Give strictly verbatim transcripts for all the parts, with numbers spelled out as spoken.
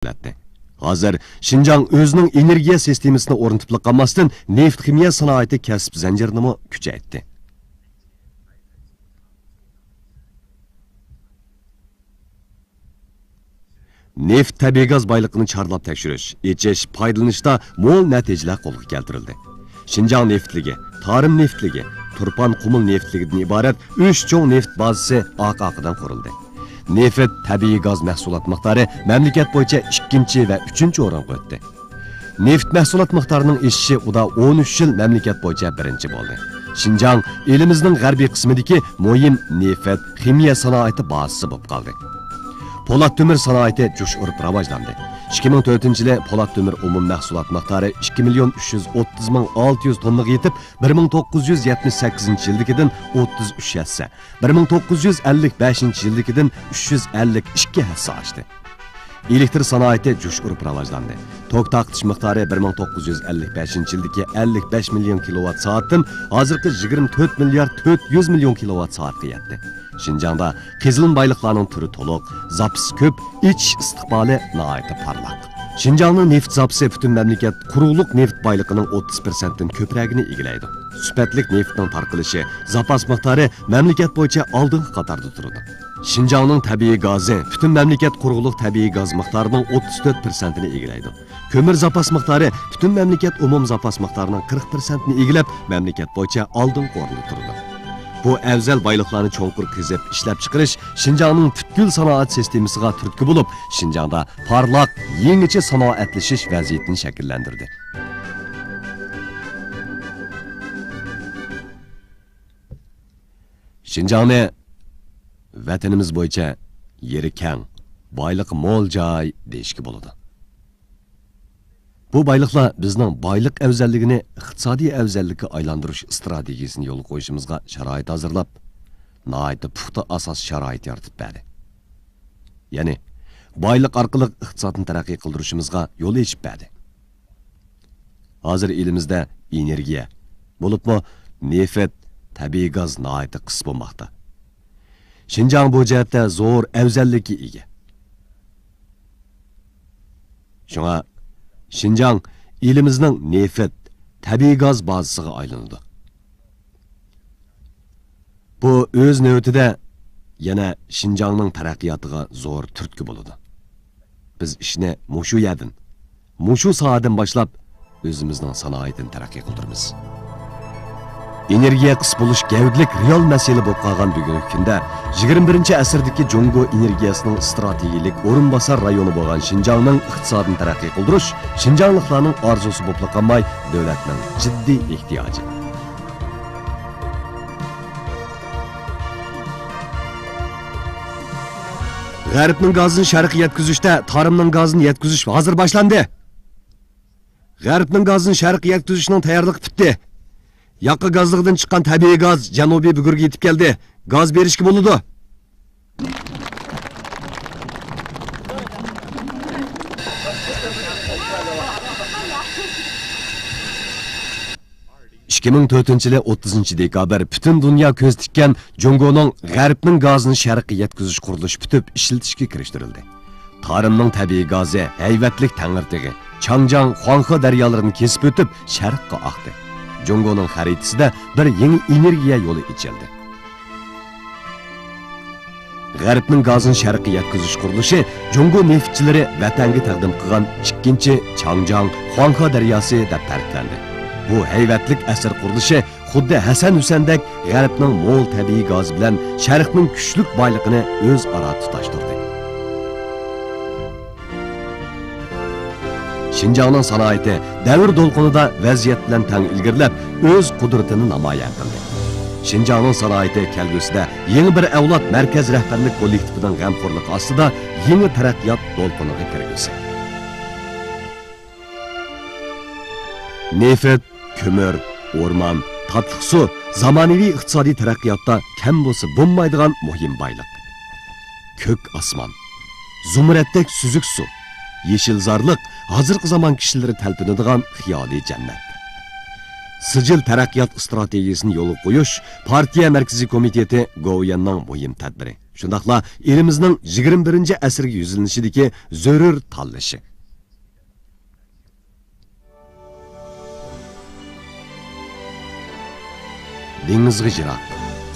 قىلاتتى. ھازىر شىنجاڭ ئۆزىنىڭ ئېنېرگىيە سىستېمىسىنى ئورنىتىپلا قالماستىن، نېفىت خىمىيە سانائىتى كەسىپ زەنجىرىنىمۇ كۈچەيتتى. نېفىت، تەبىئىي گاز بايلىقىنى چارلاپ تەكشۈرۈش، ئېچىش، پايدىلىنىشتا مول نەتىجىلەر قولغا كەلتۈرۈلدى. شىنجاڭ نېفىتلىكى، تارىم نېفىتلىكى، تۇرپان قۇمۇل نېفىتلىكىدىن ئىبارەت ئۈچ چوڭ نېفىت بازىسى ئارقا-ئارقىدىن قۇرۇلدى. نېفىت، تەبىئىي گاز مەھسۇلات مىقدارى مەملىكەت بويىچە ئىككىنچى ۋە ئۈچىنچى ئورۇنغا ئۆتتى. نېفىت مەھسۇلات مىقدارىنىڭ ئېشىشى ئۇدا ئون ئۈچ يىل مەملىكەت بويىچە بىرىنچى بولدى. شىنجاڭ ئېلىمىزنىڭ غەربىي قىسمىدىكى مۇھىم نېفىت، خىمىيە سانائىتى بازىسى بولۇپ قالدى. پولات تۆمۈر سانائىتى جۇش ئۇرۇپ راۋاجلاندى. ئىككى مىڭ تۆتىنچى يىلى پولات تۆمۈر ئومۇم مەھسۇلات مىقدارى ئىككى مىليون ئۈچ يۈز ئوتتۇز مىڭ ئالتە يۈز توننىغا يېتىپ، بىر مىڭ توققۇز يۈز يەتمىش سەككىزىنچى يىلدىكىدىن ئوتتۇز ئۈچ ھەسسە، بىر مىڭ توققۇز يۈز ئەللىك بەشىنچى يىلدىكىدىن ئۈچ يۈز ئەللىك ئىككى ھەسسە ئاشتى. ئېلېكتر سانائىتى جۇش ئۇرۇپ راۋاجلاندى. توك تارقىتىش مىقدارى بىر مىڭ توققۇز يۈز ئەللىك بەشىنچى يىلدىكى ئەللىك بەش مىليون كىلوۋات سائەتتىن ھازىرقى يىگىرمە تۆت مىليارد تۆت يۈز مىليون كىلوۋات سائەتكە يەتتى. شىنجاڭدا قېزىلما بايلىقلارنىڭ تۈرى تولۇق، زاپىسى كۆپ، ئېچىش ئىستىقبالى ناھايىتى پارلاق. شىنجاڭنىڭ نېفىت زاپىسى پۈتۈن مەملىكەت قۇرۇقلۇق نېفىت بايلىقىنىڭ ئوتتۇز پىرسەنتتىن كۆپرەكىنى ئىگىلەيدۇ. سۈپەتلىك نېفىتنىڭ تارقىلىشى، زاپاس مىقدارى مەملىكەت بويىچە ئالدىنقى قاتاردا تۇرىدۇ. شىنجاڭنىڭ تەبىئىي گازى پۈتۈن مەملىكەت قۇرۇقلۇق تەبىئىي گاز مىقدارىنىڭ ئوتتۇز تۆت پىرسەنتىنى ئىگىلەيدۇ. كۆمۈر زاپاس مىقدارى پۈتۈن مەملىكەت ئومۇم زاپاس مىقدارىنىڭ قىرىق پىرسەنتىنى ئىگىلەپ، مەملىكەت بويىچە ئالدىنقى ئورۇندا تۇرىدۇ. بۇ ئەۋزەل بايلىقلارنى چوڭقۇر قېزىپ ئىشلەپچىقىرىش شىنجاڭنىڭ پۈتكۈل سانائەت سىستېمىسىغا تۈرتكە بولۇپ، شىنجاڭدا پارلاق، يېڭىچە سانائەتلىشىش ۋەزىيىتىنى شەكىللەندۈردى. شىنجاڭنى ۋەتىنىمىز بويىچە يېرى كەڭ، بايلىقى مول جاي دېيىشكە بولىدۇ. بۇ بايلىقلار بىزنىڭ بايلىق ئەۋزەللىكىنى ئىقتىسادىي ئەۋزەللىككە ئايلاندۇرۇش ئىستراتېگىيىسىنى يولغا قويۇشىمىزغا شارائىت ھازىرلاپ، ناھايىتى پۇختا ئاساس شارائىت يارىتىپ بەردى. يەنى، بايلىق ئارقىلىق ئىقتىسادنى تەرەققىي قىلدۇرۇشىمىزغا يول ئېچىپ بەردى. ھازىر ئېلىمىزدە ئېنېرگىيە، بولۇپمۇ نېفىت، تەبىئىي گاز ناھايىتى قىس بولماقتا. شىنجاڭ بۇ جەھەتتە زور ئەۋزەللىككە ئىگە. شۇڭا شىنجاڭ ئېلىمىزنىڭ نېفىت، تەبىئىي گاز بازىسىغا ئايلىنىدۇ. بۇ ئۆز نۆۋىتىدە يەنە شىنجاڭنىڭ تەرەققىياتىغا زور تۈرتكە بولىدۇ. بىز ئىشنى مۇشۇ يەردىن، مۇشۇ ساھەدىن باشلاپ، ئۆزىمىزنىڭ سانائىتىنى تەرەققىي قىلدۇرىمىز. ئېنېرگىيە قىس بولۇش گەۋدىلىك رېئال مەسىلە بولۇپ قالغان بۈگۈنكى كۈندە، يىگىرمە بىرىنچى ئەسىردىكى جۇڭگو ئېنېرگىيەسىنىڭ ئىستراتېگىيىلىك ئورۇنباسار رايونى بولغان شىنجاڭنىڭ ئىقتىسادىنى تەرەققىي قىلدۇرۇش شىنجاڭلىقلارنىڭ ئارزۇسى بولۇپلا قالماي، دۆلەتنىڭ جىددىي ئېھتىياجى. غەربنىڭ گازىنى شەرققە يەتكۈزۈشتە تارىمنىڭ گازىنى يەتكۈزۈش ھازىر باشلاندى. غەربنىڭ گازىنى شەرققە يەتكۈزۈشنىڭ تەييارلىقى پۈتتى. ياقا گازلىقىدىن چىققان تەبىئىي گاز جەنۇبىي بۈگۈرگە يېتىپ كەلدى. گاز بېرىشكە بولىدۇ. ئىككى مىڭ تۆتىنچى يىلى ئوتتۇزىنچى دېكابىر پۈتۈن دۇنيا كۆز تىككەن جۇڭگونىڭ غەربنىڭ گازىنى شەرققە يەتكۈزۈش قۇرۇلۇشى پۈتۈپ ئىشلىتىشكە كىرىشتۈرۈلدى. تارىمنىڭ تەبىئىي گازى ھەيۋەتلىك تەڭرىتېغى، چاڭجياڭ، خۇاڭخې دەريالىرىنى كېسىپ ئۆتۈپ شەرققە ئاقتى. جۇڭگونىڭ خەرىتىسىدە بىر يېڭى ئېنېرگىيە يولى ئېچىلدى. غەربنىڭ گازىنى شەرققە يەتكۈزۈش قۇرۇلۇشى جۇڭگو نېفىتچىلىرى ۋەتەنگە تەقدىم قىلغان ئىككىنچى چاڭجياڭ، خۇاڭخې دەرياسى دەپ تەرىپلەندى. بۇ ھەيۋەتلىك ئەسىر قۇرۇلۇشى خۇددى ھەسەن ھۈسەندەك غەربنىڭ مول تەبىئىي گازى بىلەن شەرقنىڭ كۈچلۈك بايلىقىنى ئۆزئارا تۇتاشتۇردى. شىنجاڭنىڭ سانائىتى دەۋر دولقۇنىدا ۋەزىيەت بىلەن تەڭ ئىلگىرىلەپ، ئۆز قۇدرىتىنى نامايان قىلدى. شىنجاڭنىڭ سانائىتى كەلگۈسىدە يېڭى بىر ئەۋلاد مەركەز رەھبەرلىك كوللېكتىپىنىڭ غەمخورلۇقى ئاستىدا يېڭى تەرەققىيات دولقۇنىغا كىرگۈسى. نېفىت، كۆمۈر، ئورمان، تاتلىق سۇ زامانىۋى ئىقتىسادىي تەرەققىياتتا كەم بولسا بولمايدىغان مۇھىم بايلىق. كۆك ئاسمان، زۇمرەتتەك سۈزۈك سۇ، يېشىل زارلىق ھازىرقى زامان كىشىلىرى تەلپۈنىدىغان خىيالىي جەننەت. سىجىل تەرەققىيات ئىستراتېگىيەسىنى يولغا قويۇش پارتىيە مەركىزىي كومىتېتى گوۋۇيۈەننىڭ مۇھىم تەدبىرى. شۇنداقلا ئېلىمىزنىڭ يىگىرمە بىرىنچى ئەسىرگە يۈزلىنىشىدىكى زۆرۈر تاللىشى. دېڭىزغا يىراق،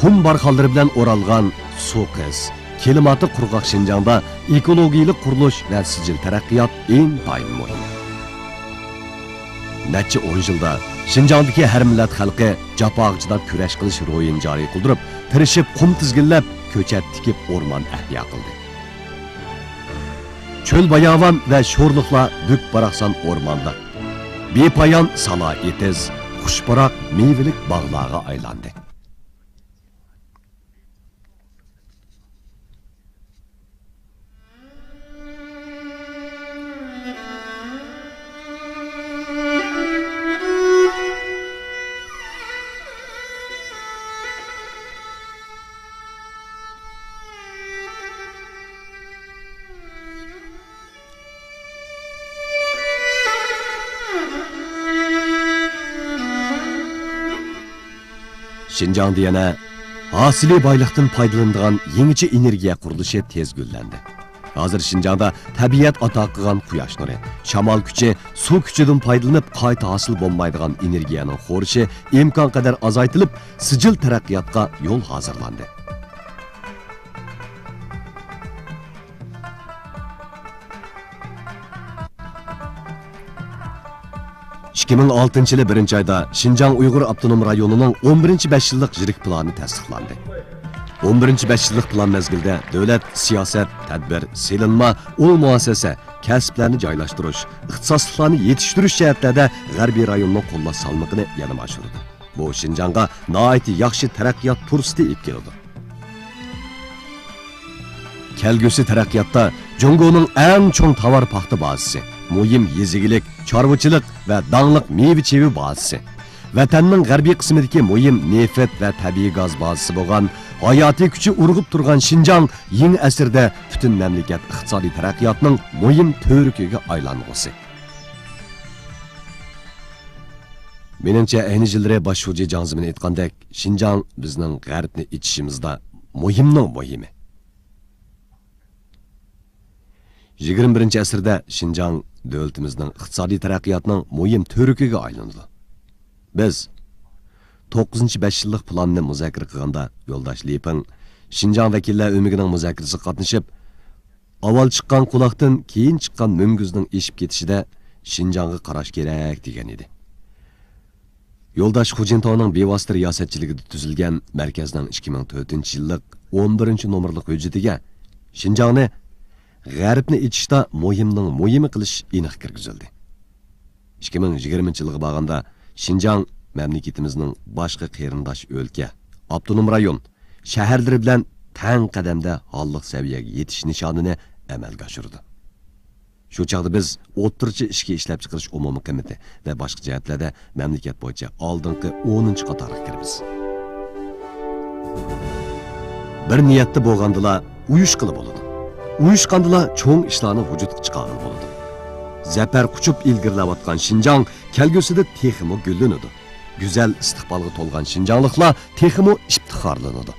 قۇم بارخانلىرى بىلەن ئورالغان سۇ قىس، كىلىماتى قۇرغاق شىنجاڭدا ئېكولوگىيەلىك قۇرۇلۇش ۋە سىجىل تەرەققىيات ئىنتايىن مۇھىم. نەچچە ئون يىلدا شىنجاڭدىكى ھەر مىللەت خەلقى جاپاغا چىداپ كۈرەش قىلىش روھىنى جارى قىلدۇرۇپ، تىرىشىپ قۇم تىزگىنلەپ، كۆچەت تىكىپ، ئورمان ئەھيا قىلدى. چۆل باياۋان ۋە شورلۇقلار بۈك-باراقسان ئورمانلىق، بىپايان سالا ئېتىز، خۇش پۇراق مېۋىلىك باغلارغا ئايلاندى. شىنجاڭدا يەنە ھاسىلى بايلىقتىن پايدىلىنىدىغان يېڭىچە ئېنېرگىيە قۇرۇلۇشى تېز گۈللەندى. ھازىر شىنجاڭدا تەبىئەت ئاتا قىلغان قۇياش نۇرى، شامال كۈچى، سۇ كۈچىدىن پايدىلىنىپ قايتا ھاسىل بولمايدىغان ئېنېرگىيەنىڭ خورىشى ئىمكانقەدەر ئازايتىلىپ، سىجىل تەرەققىياتقا يول ھازىرلاندى. ئىككى مىڭ ئالتىنچى يىلى بىرىنچى ئايدا شىنجاڭ ئۇيغۇر ئاپتونوم رايونىنىڭ ئون بىرىنچى بەش يىللىق يىرىك پىلانى تەستىقلاندى. ئون بىرىنچى بەش يىللىق پىلان مەزگىلىدە دۆلەت سىياسەت، تەدبىر، سېلىنما، ئۇل مۇئەسسەسە، كەسىپلەرنى جايلاشتۇرۇش، ئىختىساسلىقلارنى يېتىشتۈرۈش جەھەتلەردە غەربىي رايوننىڭ قوللاش سالمىقىنى يەنىمۇ ئاشۇرىدۇ. بۇ شىنجاڭغا ناھايىتى ياخشى تەرەققىيات پۇرسىتى ئېلىپ كېلىدۇ. كەلگۈسى تەرەققىياتتا جۇڭگونىڭ ئەڭ چوڭ تاۋار پاختا بازىسى، مۇھىم يېزا ئىگىلىك، چارۋىچىلىق ۋە داڭلىق مېۋە-چېۋە بازىسى، ۋەتەننىڭ غەربىي قىسمىدىكى مۇھىم نېفىت ۋە تەبىئىي گاز بازىسى بولغان، ھاياتىي كۈچى ئۇرغۇپ تۇرغان شىنجاڭ يېڭى ئەسىردە پۈتۈن مەملىكەت ئىقتىسادىي تەرەققىياتىنىڭ مۇھىم تۈۋرۈكىگە ئايلانغۇسى. مېنىڭچە، ئەينى يىللىرى باش شۇجى جاڭ زېمىن ئېيتقاندەك، شىنجاڭ بىزنىڭ غەربنى ئېچىشىمىزدا مۇھىمنىڭ مۇھىمى. يىگىرمە بىرىنچى ئەسىردە شىنجاڭ دۆلىتىمىزنىڭ ئىقتىسادىي تەرەققىياتىنىڭ مۇھىم تۈۋرۈكىگە ئايلىنىدۇ. بىز توققۇزىنچى بەش يىللىق پىلاننى مۇزاكىرە قىلغاندا، يولداش لى پىڭ شىنجاڭ ۋەكىللەر ئۆمىكىنىڭ مۇزاكىرىسىگە قاتنىشىپ، ئاۋۋال چىققان قۇلاقتىن كېيىن چىققان مۈڭگۈزنىڭ ئېشىپ كېتىشىدە شىنجاڭغا قاراش كېرەك، دېگەن ئىدى. يولداش خۇجىنتاۋنىڭ بىۋاسىتە رىياسەتچىلىكىدە تۈزۈلگەن مەركەزنىڭ ئىككى مىڭ تۆتىنچى يىللىق ئون بىرىنچى نومۇرلۇق ھۆججىتىگە شىنجاڭنى غەربنى ئېچىشتا مۇھىمنىڭ مۇھىمى قىلىش ئېنىق كىرگۈزۈلدى. ئىككى مىڭ يىگىرمىنچى يىلغا بارغاندا، شىنجاڭ مەملىكىتىمىزنىڭ باشقا قېرىنداش ئۆلكە، ئاپتونوم رايون، شەھەرلىرى بىلەن تەڭ قەدەمدە ھاللىق سەۋىيەگە يېتىش نىشانىنى ئەمەلگە ئاشۇرىدۇ. شۇ چاغدا بىز ئوتتۇرىچە ئىچكى ئىشلەپچىقىرىش ئومۇمىي قىممىتى ۋە باشقا جەھەتلەردە مەملىكەت بويىچە ئالدىنقى ئونىنچى قاتارغا كىرىمىز. بىر نىيەتتە بولغاندىلا ئۇيۇشقىلى بولىدۇ. ئۇيۇشقاندىلا چوڭ ئىشلارنى ۋۇجۇدقا چىقارغىلى بولىدۇ. زەپەر قۇچۇپ ئىلگىرىلەۋاتقان شىنجاڭ كەلگۈسىدە تېخىمۇ گۈللىنىدۇ. گۈزەل ئىستىقبالغا تولغان شىنجاڭلىقلار تېخىمۇ ئىپتىخارلىنىدۇ.